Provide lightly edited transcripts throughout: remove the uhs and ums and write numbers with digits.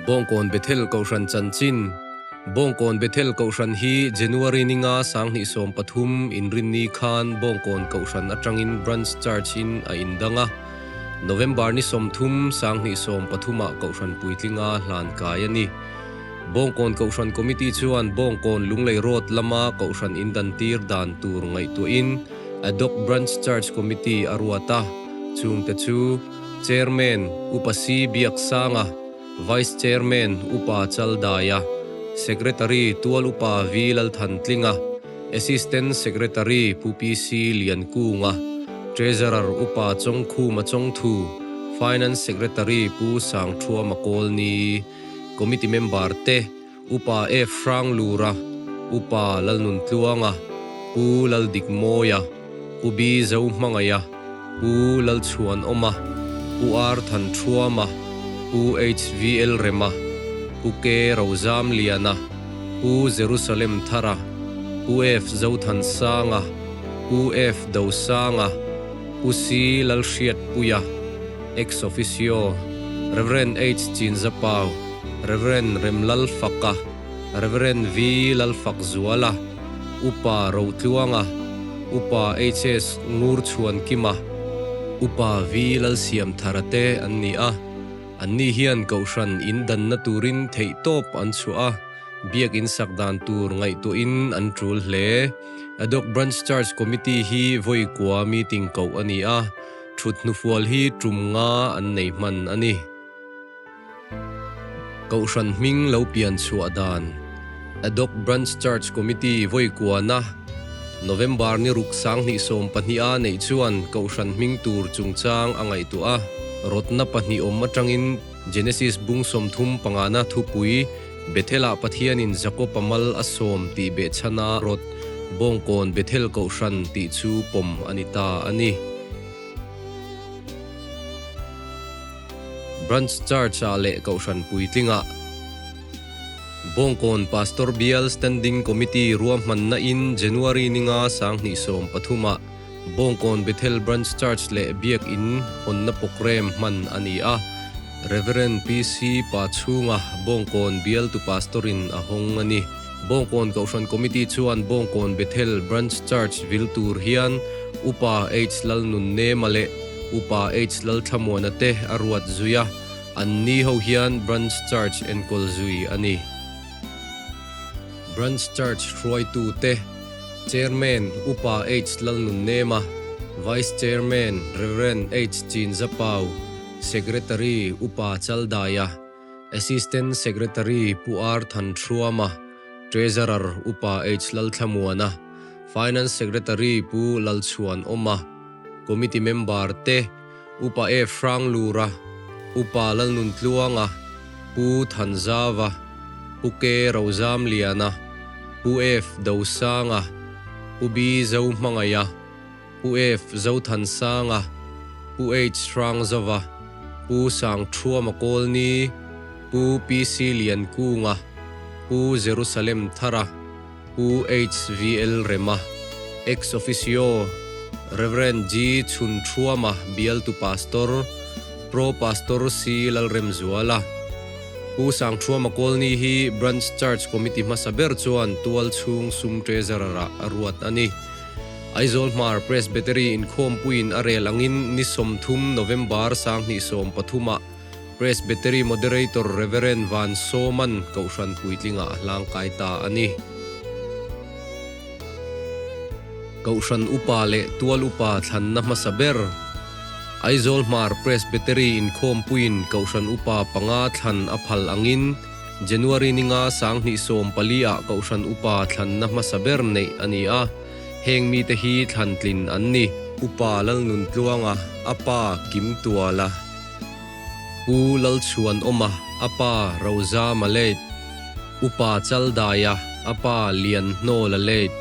Bawngkawn Bethel Kohhran chanchin Bawngkawn Bethel Kohhran hi January ninga 2013 inrinni khan Bawngkawn Kohhran atangin Branch Church in a indang a, November ni 30 2013 ah Kohhran puitlinga hlan kai a ni. Bawngkawn Kohhran Committee chuan Bawngkawn Lunglei Road lama Kohhran indantir dan tur ngaihtuahin Ad hoc Branch Church Committee a ruat a, chungte chu Chairman Upa C Biaksanga, Vice Chairman Upa Chaldaia, Secretary Tual Upa V Lalthantlinga, Assistant Secretary Pu PC Liankunga, Treasurer Upa Chawngkhuma Chawngthu, Finance Secretary Pu Sangthuama Kawlni, Committee Member te Upa F Hranglura, Upa Lalnuntluanga, Pu Laldikmawia, Pu B Zohmangaia, Pu Lalchhuanawma, Pu R Thanthuama, Pu HVL Rema, Pu K Rozamliana, Pu Jerusalem Thara, Pu F Zothansanga, Pu F Dosanga, Pu C Lalhriatpuia, Ex Officio, Rev. H Chinzapau, Rev. Remlalfaka, Rev. V Lalfakzuala, Upa Rotluanga, Upa HS Ngurchhuankima, Upa V Lalsiamthara te an ni a. Anni hian Kohhran in danna turin theihtawp an chhuah a, Biak in sak dan tur ngaihtuahin an tul hle. Ad hoc Branch Church Committee hi vawi kua meeting koh a ni a, thut hnufual hi tum nga an nei hman a ni. Kohhran hming lo pian chhuah dan Ad hoc Branch Church Committee vawi kuana November ni ruk 2012 a neih chuan Kohhran hming tur chungchang a ngaihtuah a, rawtna pahnih awm atangin Genesis bung 35 na thupui Bethel-ah Pathianin Jakob-a mal a sawm tih behchhana rawt Bawngkawn Bethel Kohhran tih chu pawm a ni ta a ni. Branch Church-ah leh Kohhran puitlingah Bawngkawn Pastor Bial Standing Committee ruahmanna in January ninga 2013 ah Bawngkawn Bethel Branch Church leh Biak In hawnna programme hman a ni a, Rev. PC Pachhunga Bawngkawn Bialtu Pastor-in a hawng a ni. Bawngkawn Kohhran Committee chuan Bawngkawn Bethel Branch Church vil tur hian Upa H Lalnunnema leh Upa H Lalthlamuana te a ruat zui a, an ni ho hian Branch Church enkawl zui a ni. Branch Church hruaitute, Chairman Upa H Lalnunnema, Vice Chairman Rev. H Chinzapau, Secretary Upa Chaldaia, Assistant Secretary Pu R Thanthruama, Treasurer Upa H Lalthlamuana, Finance Secretary Pu Lalchhuanawma, Committee Member te, Upa F Hranglura, Upa Lalnuntluanga, Pu Thanzava, Pu K Rozamliana, Pu F Dosanga, Pu B Zohmangaia, Pu F Zothansanga, Pu H Hrangzova, Pu Sangthuama Kawlni, Pu PC Liankunga, Pu Jerusalem Thara, Pu HVL Rema, Ex Officio, Rev. G Chhunthuama Bialtu Pastor, Pro Pastor C Lalremzuala. Pu Sangthuama Kawlni hi Branch Church Committee hmasa ber chuan tual chhung sum Treasurer-ah a ruat a ni. Aizawl Hmar Presbytery inkhawmpuiin a rel angin ni 30 November 2013 ah Presbytery Moderator Rev. Van Sawman Kohhran puitlingah a hlangkai ta a ni. Kohhran upa leh tual upa thlanna hmasa ber Aizawl Hmar Presbytery inkhawmpuiin Kohhran upa panga thlan a phal angin January ninga 2014 ah Kohhran upa thlanna hmasa ber neih a ni a, heng mite hi thlan tlin an ni. Upa Lalnuntluanga, a pa Kim Tuala. Pu Lalchhuanawma, a pa Roza Malate, Upa Chaldaia, a pa Lianhnawla late.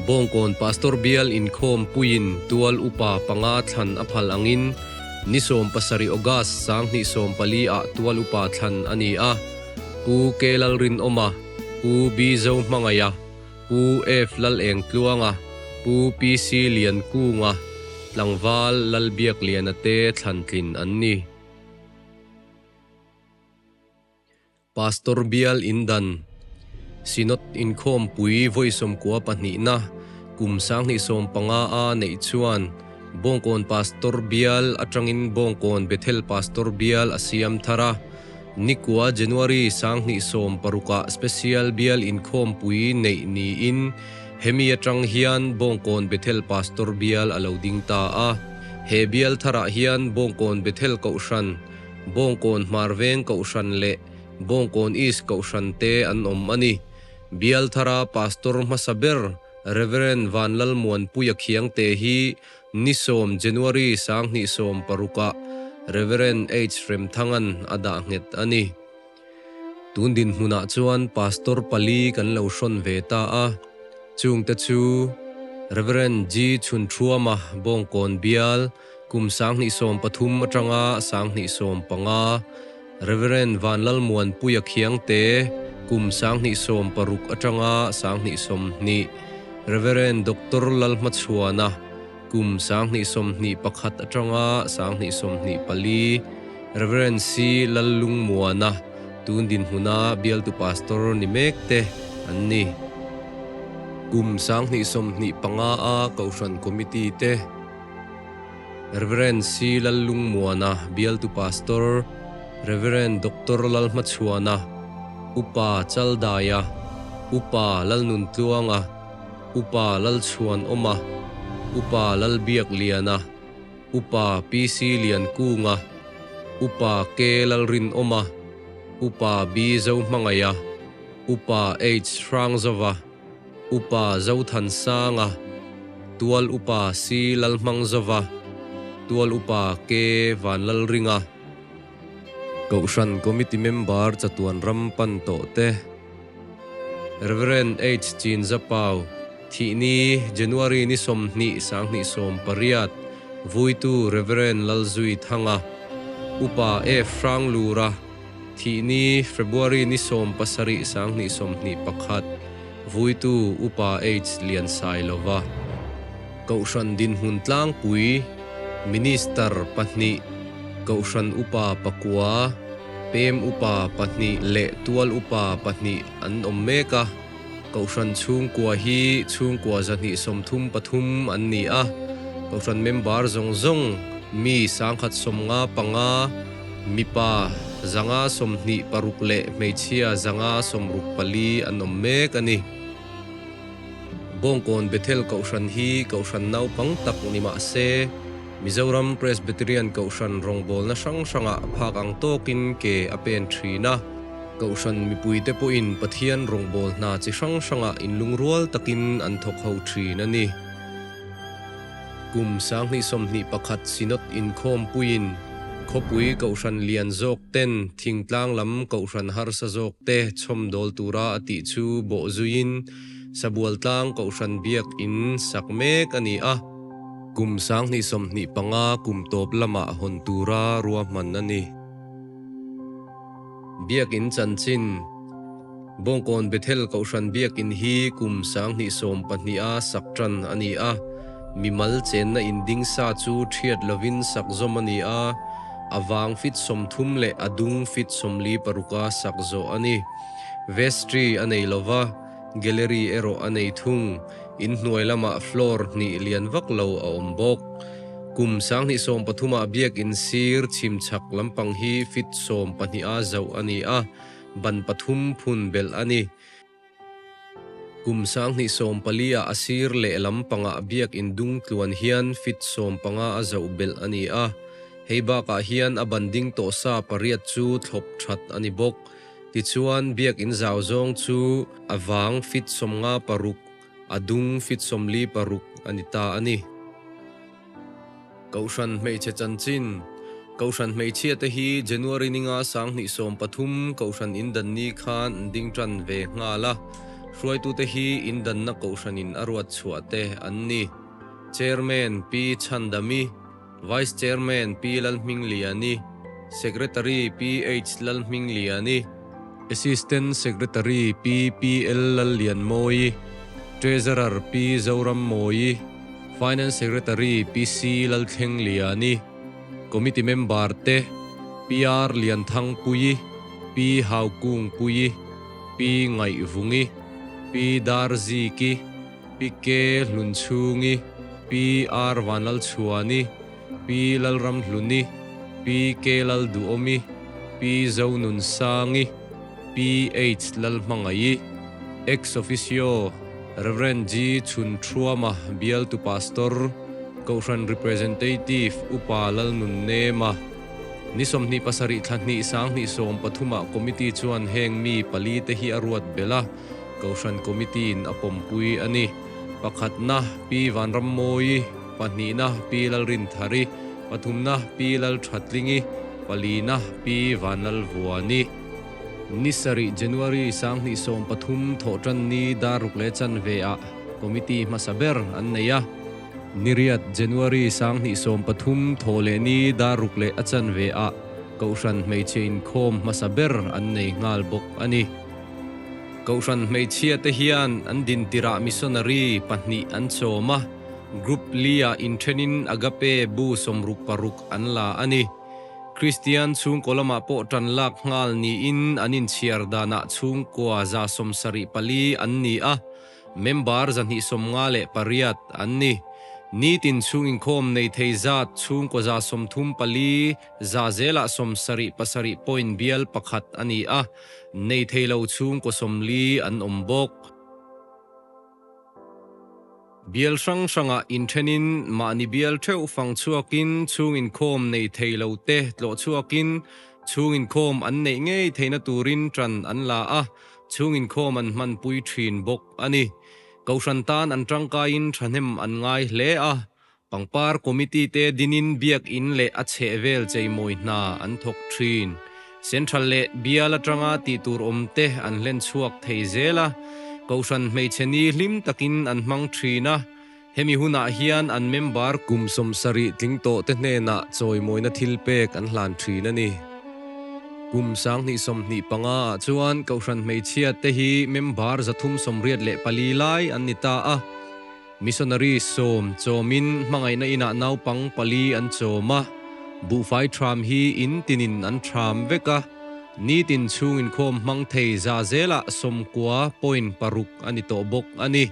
Bawngkawn Pastor Bial inkhawm puiin tual upa panga thlan a phal angin ni 17 August 2014 ah tual upa thlan a ni a, Pu K Lalrinawma, Pu B Zohmangaia, Pu F Lalengtluanga, Pu PC Liankunga, tlangval Lalbiakliana te thlan tlin an ni. Pastor Bial Indan, Synod Inkhawmpui vawi sawmkua pahnihna kum 2015 a neih chuan Bawngkawn Pastor Bial atangin Bawngkawn Bethel Pastor Bial a siam thar a. Nikua January 2016 ah Special Bial Inkhawmpui neih niin hemi atang hian Bawngkawn Bethel Pastor Bial a lo ding ta a. He bial tharah hian Bawngkawn Bethel Kohhran, Bawngkawn Hmarveng Kohhran leh Bawngkawn East Kohhran te an awm a ni. Bial thara Pastor hmasa ber Rev. Vanlalmuanpuia Khiangte hi ni 10 January 2016 ah Rev. H. Remthanga'n a dah nghet a ni. Tun dinhmunah chuan Pastor pali kan lo hrawn ve ta a, chungte chu Rev. G. Chhunthuama Bawngkawn Bial, Kum 2013 atanga 2015, Rev. Vanlalmuanpuia Khiangte, kum 2016 atanga 2020, Rev. Doctor Lalhmachhuana, kum 2021 atanga 2024, Rev. C. Lallungmuana, tun dinhmuna bialtu pastor ni mek te an ni. Kum 2025 a Kohhran Committee te. Rev. C. Lallungmuana, Bialtu Pastor, Rev. Doctor Lalhmachhuana, Upa Chaldaia, Upa Lalnuntluanga, Upa Lalchhuanawma, Upa Lalbiakliana, Upa PC Liankunga, Upa K. Lalrinawma, Upa B. Zohmangaia, Upa H. Hrangzova, Upa Zothansanga, Tual Upa C Lalhmangzova, Tual Upa K Vanlalringa, Kohhran Committee Member chatuan ram pan tawh te, Rev. H Chinzapau, Thihni, January ni 20 2018, Vuitu Rev. Lalzui Thanga, Upa F Hranglura, Thihni, February ni 17 2021, Vuitu Upa H Liansailova, Kohhran dinhmun tlangpui, Minister pahnih, Kohhran Upa pakua, Pem Upa pahnih leh Tual Upa pahnih an awm mek a. Kohhran chhungkua hi chhungkua 233 an ni a, Kohhran member zawng zawng mi 195, mipa 126 leh hmeichhia 164 an awm mek a ni. Bawngkawn Bethel Kohhran hi Kohhran naupang tak ni mah se, Mizoram Presbyterian Kohhran rawngbawlna hrang hrangah phak ang tawkin ke a pen thin a. Kohhran mipuite pawhin Pathian rawngbâwl hna chi hrang hrangah inlungrual takin an thawk ho thin a ni. Kum 2021 Synod inkhawmpuiin khawpui Kohhran lian zawk ten thingtlang lam Kohhran harsa zawk te chhawmdawl tura a tih chu bawh zuiin Sabualtlang Kohhran biak in sak mek a ni a. Kum 2025 kum tawp lamah hawn tura ruahman a ni. Biakinn chanchin, Bawngkawn Bethel Kohhran Biakinn hi kum 2012 a sak tan a ni a, mimal chenna in ding sa chu thiat lovin sak zawm a ni a, a vang fit 30 leh a dung fit 46 a sak zawh a ni. Vestry a nei lova, gallery erawh a nei thung. In hnuai lamah floor hnih lian vak lo a awm bawk. Kum 2013 ah biakinn sir chhim chhak lampang hi fit 12 a zauh a ni a, ban pathum phun belh a ni. Kum 2014 ah a sir leh lampangah biakinn dung tluan hian fit 15 a zauh belh a ni a, hei bakah hian a ban ding tawh sa pariat chu thlawp that a ni bawk. Tichuan, biakinn zau zawng chu a vang fit 56, a dung fit 46 a ni ta a ni. Kohhran hmeichhe chanchin, Kohhran hmeichhia te hi January ninga 2013 Kohhran indan ni khan an ding tan ve nghal a, hruaitute hi indanna Kohhranin a ruat chhuah te an ni. Chairman Pi Chhandami, Vice Chairman Pi Lalhmingliani, Secretary Pi H Lalhmingliani, Assistant Secretary Pi P L Lallianmawi, Treasurer Pi Zorammawi, Finance Secretary Pi C Lalthlengliani, Committee Member te Pi R Lianthangpuii, Pi Haukungpuii, Pi Ngaihvungi, Pi Darziki, Pi Ke Hlunchhungi, Pi R Vanlalchhuani, Pi Lalramhluni, Pi Ke Lalduhawmi, Pi Zonunsangi, Pi H Lalhmangaih, Ex Officio, Rev. G Chhunthruama Bialtu Pastor, Kohhran Representative Upa Lalnunnema, Ni 27 thla hnih 2013 ah Committee chuan heng mi pali te hi a ruat belh a, Kohhran Committee in a pawmpui a ni. Pakhatna, Pi Vanrammawii, pahnihna, Pi Lalrinthari, pathumna, Pi Lalthatlingi, palina, Pi Vanlalvuani. Ni sarih January 2013 thawhtan ni dar ruk leh chanve ah Committee hmasa ber an nei a. Ni riat January 2013 thawh leh ni dar ruk leh a chanve ah Kohhran hmeichhe inkhawm hmasa ber an nei nghal bawk a ni. Kohhran hmeichhia te hian an dintirah missionary pahnih an chawm a, Group li ah inthenin Agape bu 66 an la a ni. Kristian chhungkaw lamah pawh tan lak nghal niin an inchhiar danah chhungkua 74 an ni a, member 258 an ni. Nitin chhung inkhawm nei thei zat chhungkaw 34 za zelah 77 point bial pakhat a ni a, nei thei lo chhungkaw 40 an awm bawk. Bial hrang hrangah inthenin mahni bial theuh fang chhuakin chhung inkhawm nei thei lo te tlawh chhuakin chhung inkhawm an neih ngei theihna turin tan an la a, chhung inkhawm an hmanpui thin bawk a ni. Kohhran tan an tangkaiin thahnem an ngai hle a, pangpar committee te dinin biakin leh a chhehvel cheimawi hna an thawk thin. Central leh bial atanga tihtur awm te an hlen chhuak thei zel a, Kohhran hmeichhe ni hlim takin an hmang thin a, hemi hunah hian an member kum 70 tling tawh te hnenah chawimawina thil pek an hlan thin a ni. Kum 2025 ah chuan Kohhran hmeichhia te hi member 384 lai an ni ta a, Missionary 10 chawmin hmangaihna inah naupang pali an chawm a, buhfai ṭham hi in tinin an ṭham vek a, nitin chhung inkhawm hmang thei za zelah 90.6 a ni tawh bawk a ni.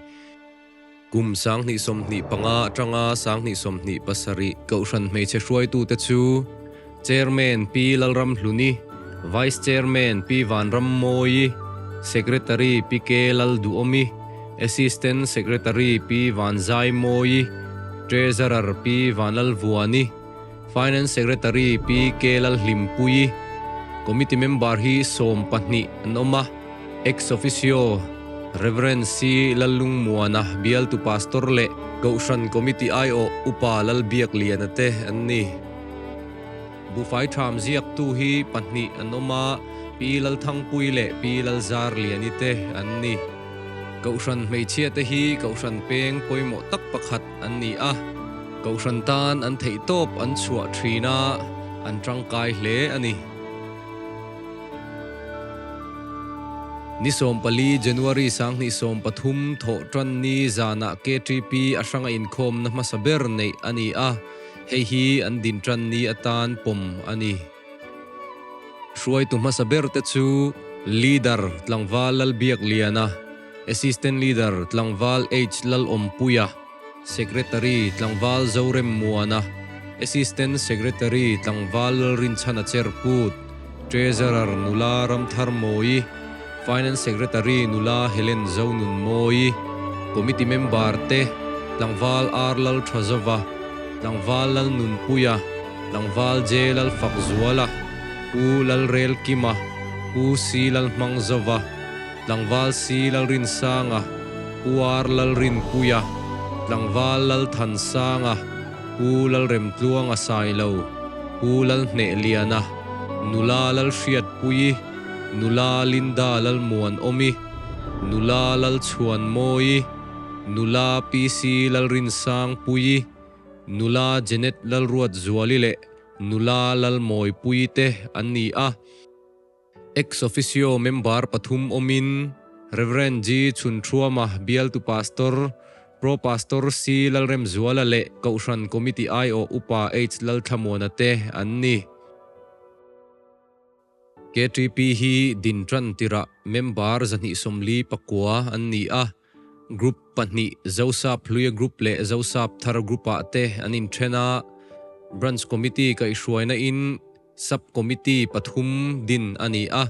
Kum 2025 atanga 2027 Kohhran hmeichhe hruaitute chu Chairman Pi Lalramhluni, Vice Chairman Pi Vanrammawii, Secretary Pi Ke Lalduhawmi, Assistant Secretary Pi Vanzaimawii, Treasurer Pi Vanlalvuani, Finance Secretary Pi Ke Lalhlimpuii, Committee member hi 12 an awm a, Ex Officio Rev. C. Lallungmuana bialtu Pastor leh Kohhran Committee aiawh Upa Lalbiakliana te an ni. Buhfai ṭham ziaktu hi pahnih an awm a, Pi Lalthangpui leh Pi Lalzarliani te an ni. Kohhran hmeichhia te hi Kohhran peng pawimawh tak pakhat an ni a, Kohhran tan an theihtawp an chhuah ṭhin a, an ṭangkai hle a ni. Ni 14 January 2013 thawh ṭan ni zanah KTP a hranga inkhawmna hmasa ber neih a ni a. Hei hi an din tan ni atan pawm a ni. Hruaitu hmasa ber te chu Leader Tlangval Lalbiakliana, Assistant Leader Tlangval H Lalawmpuia, Secretary Tlangval Zoremmuana, Assistant Secretary Tlangval Lalrinchhana Cherput, Treasurer Nula Ramtharmawii, Finance Secretary Nula Helen Zonunmawii, Committee Member te, Tlangval R Lalthazova, Tlangval Lalnunpuia, Tlangval J Lalfakzuala, Pu Lalrelkima, Pu C Lalhmangzova, Tlangval C Lalrinsanga, Pu R Lalrinpuia, Tlangval Lalthansanga, Pu Lalremtluanga Sailo, Pu Lalhnehliana, Nula Lalhriatpuii, Nula Linda Lalmuanawmi, Nula Lalchhuanmawii, Nula PC Lalrinsangpuii, Nula Janet Lalruatzuali leh Nula Lalmawipuii te an ni a. Ex Officio member pathum awmin Rev. G. Chhunthruama bialtu Pastor, Pro Pastor C. Lalremzuala leh Kohhran Committee aiawh Upa H. Lalthlamuana te an ni. KTP hi din tan tirah member 249 an ni a, Group pahnih Zosap Hluia Group leh Zosap Thar Group-ah te an inthen a, Branch Committee kaihhruaina in Sub Committee pathum din a ni a,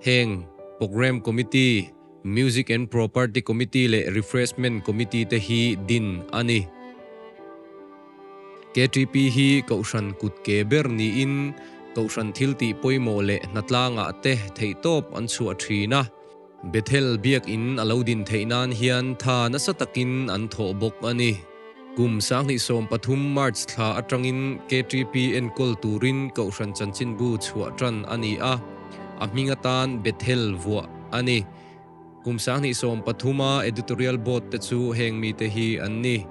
heng Programme Committee, Music and Property Committee leh Refreshment Committee te hi din a ni. KTP hi Kohhran kut ke ber niin Kohhran thiltih pawimawh leh hnatlangah te theihtawp an chhuah thin a. Bethel Biakinn a lo din theih nan hian tha nasa takin an thawh bawk a ni. Kum 2013 March thla atangin KTP enkawl turin Kohhran Chanchinbu chhuah tan a ni a, a hming atan Bethel vuah a ni. Kum 2013 a Editorial Board te chu heng mite hi an ni,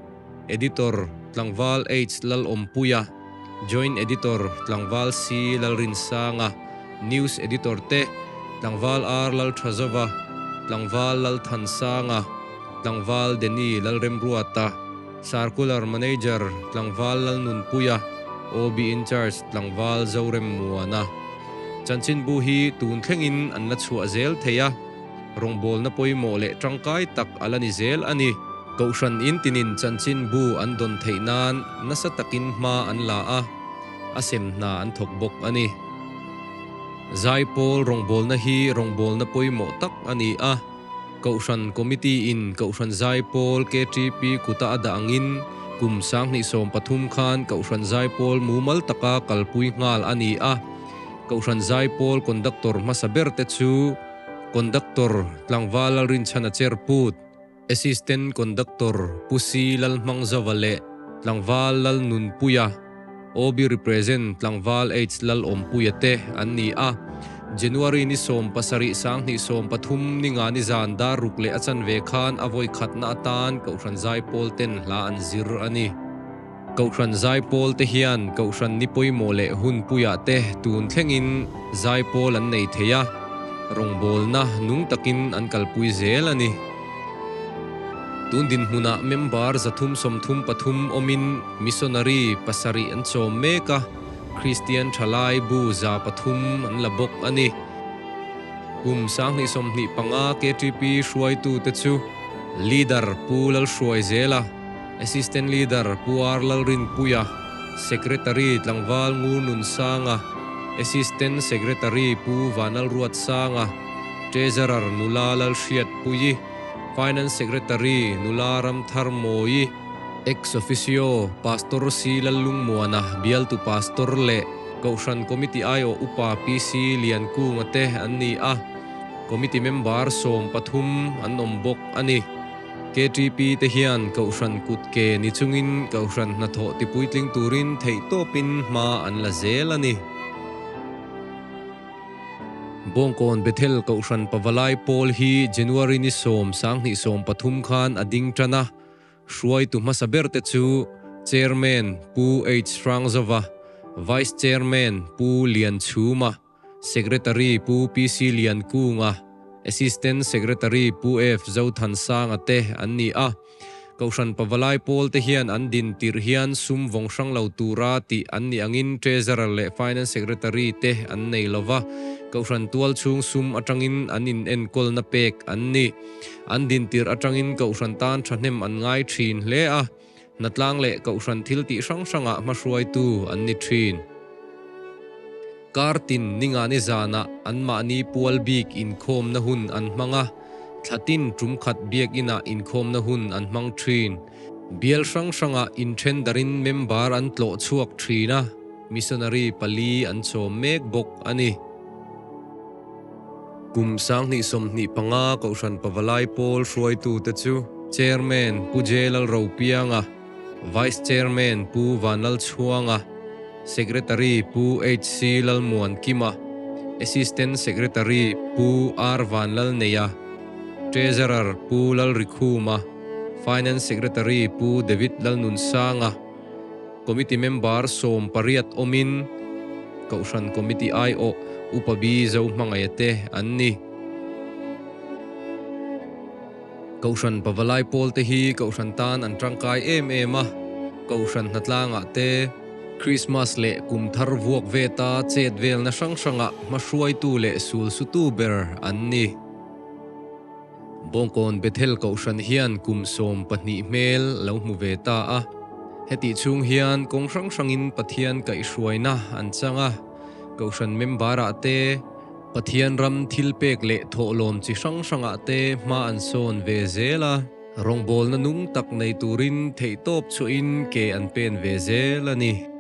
Editor, Tlangval H Lalawmpuia, Joint Editor, Tlangval C Lalrinsanga, News Editor te, Tlangval R Lalthazova, Tlangval Lalthansanga, Tlangval Denny Lalremruata, Circular Manager, Tlangval Lalnunpuia, OB Incharge, Tlangval Zoremmuana. Chanchinbu hi tun thlengin an la chhuah zel thei a, rawngbawlna pawimawh leh tangkai tak a la ni zel a ni. Kohhran in tinin chanchinbu an dawn theih nan nasa takin hma an la a, a sem hna an thawk bawk a ni. Zaipawl rawngbawlna hi rawngbawlna pawimawh tak a ni a, Kohhran Committee in Kohhran Zaipawl KTP kuta a dah angin kum 2013 khan Kohhran Zaipawl mumal taka kalpui nghal a ni a. Kohhran Zaipawl Conductor hmasa ber te chu Conductor Tlangval Lalrinchhana Cherput, Assistant Conductor Pu Si Lalhmangzova leh Tlangval Lalnunpuia, OB Represent Tlangval H Lalawmpuia te an ni a. January ni 17 2013 ni nga ni zan dar ruk leh a chanve khan a vawi khatna atan Kohhran Zaipawl ten hla an zir a ni. Kohhran Zaipawl te hian Kohhran ni pawimawh leh hunpuiah te tun thlengin Zaipawl an nei thei a, rawngbawlna nung takin an kalpui zel a ni. Tun dinhmunah member 333 awmin missionary pasarih an chawm mek a, Kristian thalai bu 300 an la bawk a ni. Kum 2025 KTP hruaitute chu Leader Pu Lalhruaizela, Assistant Leader Pu R Lalrinpuia, Secretary Tlangval Ngur Nunsanga, Assistant Secretary Pu Vanlalruatsanga, Treasurer Nula Lalhriatpuii, Finance Secretary Nula Ramthar Mawii, Ex Officio Pastor C Lallungmuana, Bialtu Pastor leh Kohhran Committee aiawh Upa PC Liankunga te an ni a, Committee member 13 an awm bawk a ni. KTP te hian Kohhran kut ke ni chungin Kohhran hnathawh tipuitling turin theihtawpin hma an la zel a ni. Bawngkawn Bethel Kohhran Pavalai Pawl hi January ni 10 2013 khan a ding tan a, hruaitu hmasa ber te chu Chairman Pu H Hrangzova, Vice Chairman Pu Lianchhuma, Secretary Pu PC Liankunga, Assistant Secretary Pu F Zothansanga te an ni a. Kohhran Pavalai pawl te hian an din tirh hian sum vawng hrang lo tura tih an nih angin Treasurer leh Finance Secretary te an nei lova, Kohhran tual chhung sum atangin an inenkawlna pek an ni. An din tirh atangin Kohhran tan thahnem an ngai thin hle a, hnatlang leh Kohhran thil tih hrang hrangah hmahruaitu an ni thin. Kartin ningani zanah anmahni pual bik inkhawmna hun an hmang a, thlatin tum khat biakinah inkhawmna hun an hmang thin. Bial hrang hrangah inthen darin member an tlawh chhuak thin a, missionary pali an chawm mek bawk a ni. Kum 2025 Kohhran Pavalai Pawl hruaitute chu Chairman Pu J Lalropianga, Vice Chairman Pu Vanlalchhuanga, Secretary Pu HC Lalmuankima, Assistant Secretary Pu R Vanlalneia, Treasurer Pu Lalrikhuma, Finance Secretary Pu David Lalnunsanga, Committee member 18 awmin Kohhran Committee aiawh Upa B Zohmangaia te an ni. Kohhran Pavalai pawl te hi Kohhran tan an tangkai em em a, Kohhran hnatlangah te, Krismas leh kum thar vuak veta chet velna hrang hrangah hmahruaitu leh sulsutu ber an ni. Bawngkawn Bethel Kohhran hian kum 12 hmel lo hmu ve ta a. Hetih chhung hian kawng hrang hrangin Pathian kaihhruaina an chang a, Kohhran member-ah te, Pathian ram thilpek leh thawhlawm chi hrang hrangah te hma an sawn ve zel a. Rawngbawlna nung tak nei turin theihtawp chhuahin ke an pen ve zel a ni.